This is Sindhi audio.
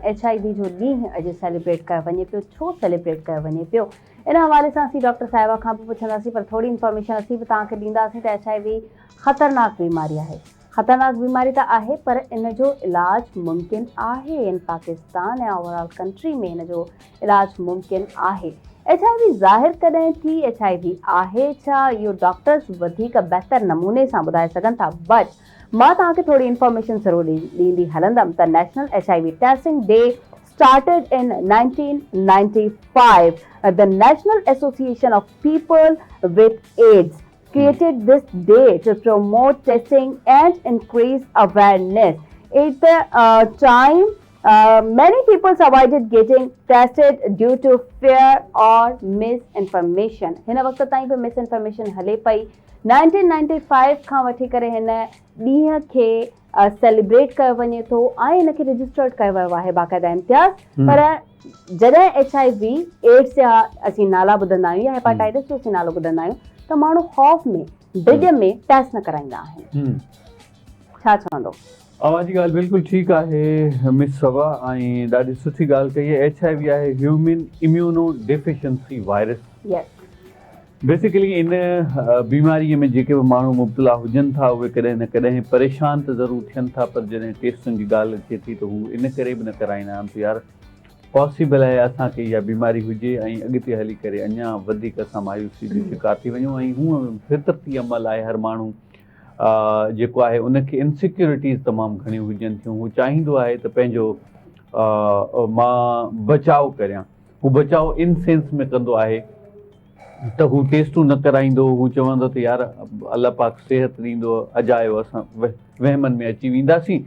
ايڇ I V جو ڏينهن اڄ سيليبريٽ ڪيو وڃي پيو، ڇو سيليبريٽ ڪيو وڃي پيو؟ ان حوالي سان اسين ڊاڪٽر صاحبه کان به پڇنداسين پر ٿوري انفارميشن اسين به توهان کي ڏينداسين ته ايڇ I V خطرناڪ بيماري آهي. خطرناڪ بيماري ته آهي پر ان جو علاج ممڪن آهي ان پاڪستان ۽ اوور آل ڪنٽري ۾ ان جو علاج ممڪن آهي. ايڇ I V ظاهر ڪڏهن ٿي، ايڇ I V آهي ڇا، اهو ڊاڪٽرز وڌيڪ بهتر نموني سان ٻڌائي سگهن ٿا بٽ مان توهان کي ٿوري انفارميشن ضرور ڏيندي هلندم ته national H I V testing day started in 1995 the national association of people with AIDS created this day to promote testing and increase awareness at the time many peoples avoided getting tested due to fear or misinformation هن وقت تائين به مس انفارميشن هلي پئي 1995 کان وٺي ڪري هن ڏينهن کي سيليبريٽ ڪيو وڃي ٿو ۽ ان کي رجسٽرڊ ڪيو ويو آهي باقاعده امتياز پر جڏهن ايڇ I V AIDS جا اسين نالا ٻڌندا آهيون يا هيپاٽائٽس جو اسين نالو ٻڌندا آهيون ته ماڻهو خوف ۾ ڊڄ ۾ ٽيسٽ نه ڪرائيندا آهن ڇا چوندو؟ اوهان جي ڳالهه بلڪل ٺيڪ آهي مس صبا ۽ ڏاڍي سٺي ڳالهه ڪئي آهي ايڇ I V آهي human immunodeficiency virus basically ان بيماري ۾ جيڪي به ماڻهو مبتلا هجن ٿا اهي ڪڏهن نه ڪڏهن پريشان ته ضرور ٿين ٿا پر جڏهن ٽيسٽن جي ڳالهه اچي ٿي ته هو ان ڪري به نه ڪرائيندا آهن ته يار پاسيبل آهي اسان کي اها بيماري هجي ۽ اڳتي هلي ڪري اڃا وڌيڪ اسان مايوسي جو شڪار ٿي وڃون ۽ هونء فطرتي عمل آهي هر ماڻهو جيڪو آهي ان کي انسيڪيورٽيز تمام گهڻيون هجن ٿيون هو چاهيندو آهي ته پنهنجو مان بچاء ڪريان هو بچاء ان سينس ۾ ڪندو آهي ته هو ٽيسٽون نه ڪرائيندو هو چوندو ته يار الله پاڪ صحت ڏيندو اجايو اسان وهمن ۾ اچي وينداسين.